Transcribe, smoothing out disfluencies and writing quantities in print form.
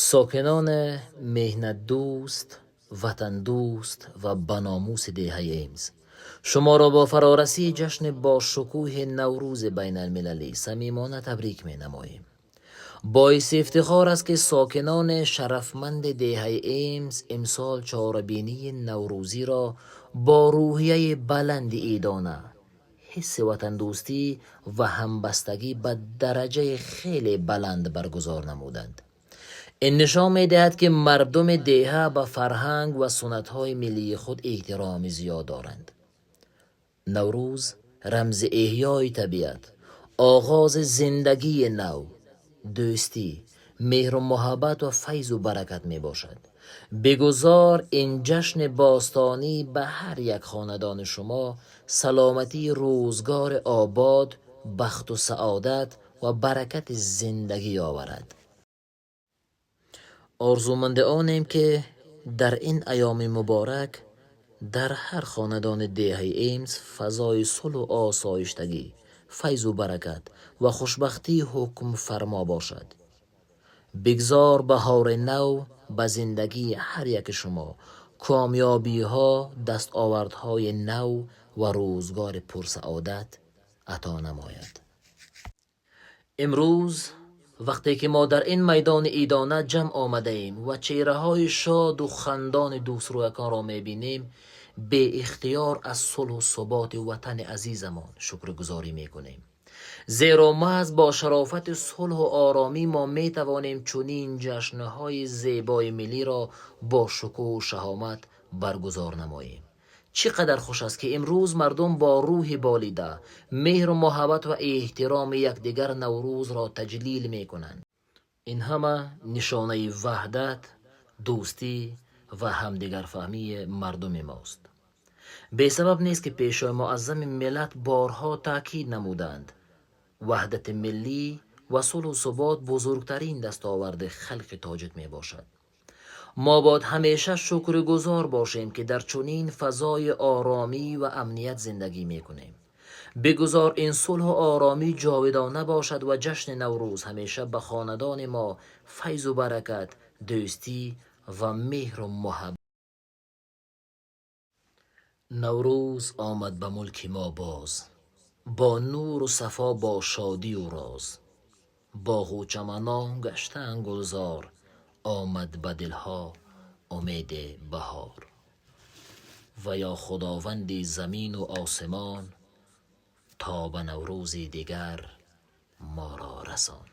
Сокинони меҳнатдӯст, ватандӯст ва баномуси деҳаи Эмс, шуморо бо фарорасии ҷашни бошукӯҳи Наврӯзи байналмилалӣ самимона табрик менамоем. Боиси ифтихор аст, ки сокинони шарафманди деҳаи Эмс имсол чорабинии наврӯзиро бо рӯҳияи баланди идона, ҳисси ватандӯстӣ ва ҳамбастагӣ ба дараҷаи хеле баланд баргузор намуданд. Ин нишон медиҳад, ки мардуми деҳа ба фарҳанг ва суннатҳои миллии худ эҳтироми зиёд доранд. Наврӯз рамзи эҳёи табиат, оғози зиндагии нав, дӯстӣ, меҳру муҳаббат ва файзу баракат мебошад. Бигузор ин ҷашни бостонӣ ба ҳар як хонадони шумо саломатии, рӯзгори обод, бахту саодат ва баракати зиндагӣ оварад. Орзуманди онем, ки дар ин айёми муборак дар ҳар хонадони деҳаи Эмс фазои сулҳу осоиштагӣ, файзу баракат ва хушбахтӣ ҳукмфармо бошад. Бигзор баҳори нав ба зиндагии ҳар яки шумо комёбиҳо, дастовардҳои нав ва рӯзгори пурсаодат ато намояд. Имрӯз, вақте ки мо дар ин майдони идона ҷамъ омадаем ва чеҳраҳои шоду хандони дӯстрӯяконро мебинем, беихтиёр аз сулҳу суботи ватани азизамон шукргузорӣ мекунем, зеро маҳз бо шарофати сулҳу оромӣ мо метавонем чунин ҷашнҳои зебои миллиро бо шукӯҳу шаҳомат баргузор намоем. Чӣ қадар хуш аст, ки имрӯз мардум бо рӯҳи болида, меҳру муҳаббат ва эҳтироми якдигар Наврӯзро таҷлил мекунанд. Ин ҳама нишонаи ваҳдат, дӯстӣ ва ҳамдигарфаҳмии мардуми мост. Бесабаб нест, ки Пешвои муаззами миллат борҳо таъкид намуданд: ваҳдати миллӣ ва сулҳу субот бузургтарин дастоварди халқи тоҷик мебошад. Мо бояд ҳамеша шукргузор бошем, ки дар чунин фазои оромӣ ва амният зиндагӣ мекунем. Бигузор ин сулҳу оромӣ ҷовидона бошад ва ҷашни Наврӯз ҳамеша ба хонадони мо файзу баракат, дӯстӣ ва меҳру муҳаббат. Наврӯз омад ба мулки мо боз, бо нуру сафо, бо шодию роз. Боғу чаманон гаштаанд гулзор, омад ба дилҳо умеди баҳор. Ва ё Худованди замину осимон, то ба Наврӯзи дигар моро расон.